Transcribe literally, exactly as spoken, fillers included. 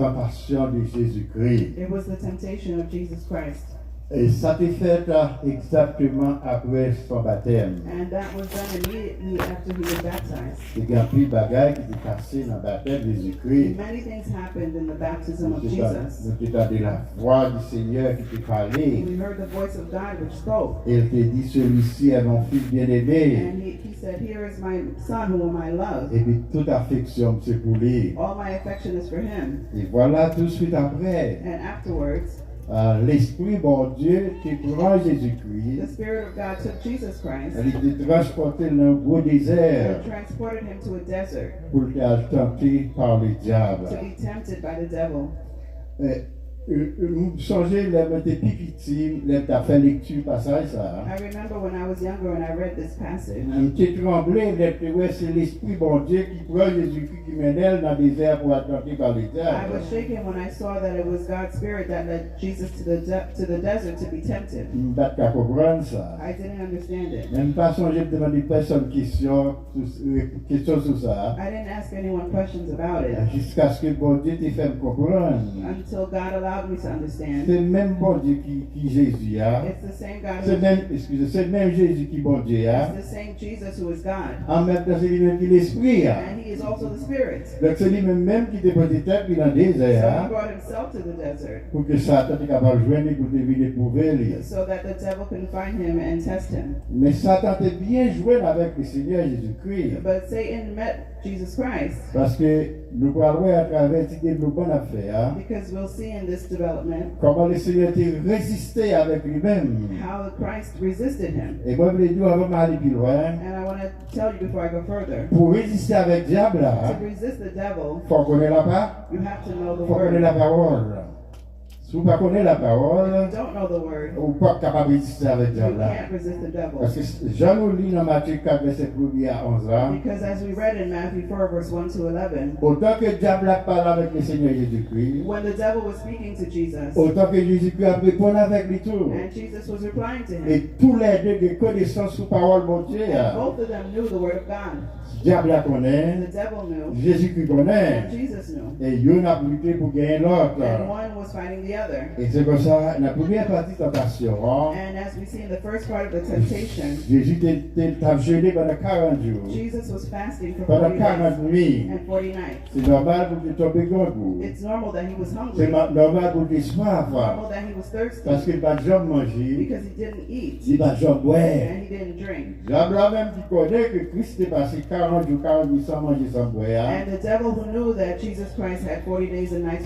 Tentasyon de Jezikri. It was the temptation of Jesus Christ. E sa te fèt egzakteman apre son batèm. And that was done immediately after he was baptized. Te gen anpil bagay ki te pase nan batèm Jezikri. Many things happened in the baptism Nou of te ta- Jesus. nou te tande lavwa di Senyè ki te pale. We heard the voice of God which spoke. E l te di, celui-ci est mon fils bien-aimé. And he, he said, "Here is my son whom I love. Epi tout afeksyon m se pou li. All my affection is for him." E vwala, touswit apre, And afterwards, ah, Lespri Bondye te pran Jezikri. The Spirit of God took Jesus Christ Li te transpòte l nan yon gwo dezè and transported him to a desert pou l te al tante pa le dyab. To be tempted by the devil. Eh, eh, eh, m sonje lè mwen te pi piti, lè m t ap fè lekti pasaj sa a. I remember when I was younger and I read this passage. M te tranble lè m te wè se Lespri Bondye ki pran Jezikri ki mennen l nan dezè pou al tante pa le I dyab. Was shaken when I saw that it was God's Spirit that led Jesus to the de- to the desert to be tempted. M pa t ka konprann sa. I didn't understand it. Men m pa sonje m te mande pèsonn kesyon sou, kesyon sou sa. I didn't ask anyone questions about it Jiskaske Bondye te fè m konprann. Until God allowed me to understand. Se menm Bondye ki, ki Jezi a. It's the same God. Se Who, menm, eskize, se menm Jezi ki Bondye a. It's the same Jesus who is God. An menm tan, se li menm ki Lespri a. And He is also the Spirit. Donk, se li menm menm ki te pote tèt li nan dezè So a He brought Himself to the desert pou ke Satan te kapab jwenn li, pou te vin epwouve li. So that the devil can find Him and test Him. Men Satan te byen jwenn avèk le Senyè Jezikri. But Satan met Jesus Christ Paske nou pral wè atravè ti devlopman n ap fè a, because we'll see in this development kòman le Senyè te reziste avèk li menm. How Christ resisted Him. E mwen vle di w, avan m ale pi lwen, And I want to tell you before I go further. Pou reziste avèk dyab la, To resist the devil, fò w konnen lapa, you have to know the fò w konnen word. lapawòl. Si w pa konnen lapawòl, If you don't know the word, ou p ap kapab reziste avèk you dyab la. Can't resist the devil. Paske jan nou li nan Matye kat vèsè premye a onz la, Because as we read in Matthew four, verse one to eleven, otan ke dyab la ap pale avèk le Senyè Jezikri, when the devil was speaking to Jesus, otan ke Jezikri ap reponn avèk li tou. And Jesus was replying to E him. Toulède gen konesans sou pawòl Bondye a. And both of them knew the word of God. Dyab la konnen, The devil knew, Jezikri konnen. And Jesus knew. E youn ap lite pou genyen lòt. And one was fighting the other. E se konsa, nan premyè pati tantasyon an, And as we see in the first part of the temptation, Jezi te, te, t ap jene pandan karant jou, Jesus was fasting for pandan forty days karant nwi. And forty nights. Se nòmal pou l te tonbe grangou. It's normal that he was Se hungry, ma- nòmal pou l te swaf. Normal that he was thirsty, Paske l pa t janm manje. Because he didn't eat, Li pa t janm bwè. And he didn't drink. Dyab la menm ki konnen ke Kris te pase karant jou, karant nwi san manje, san bwè a. And the devil who knew that Jesus Christ had forty days and nights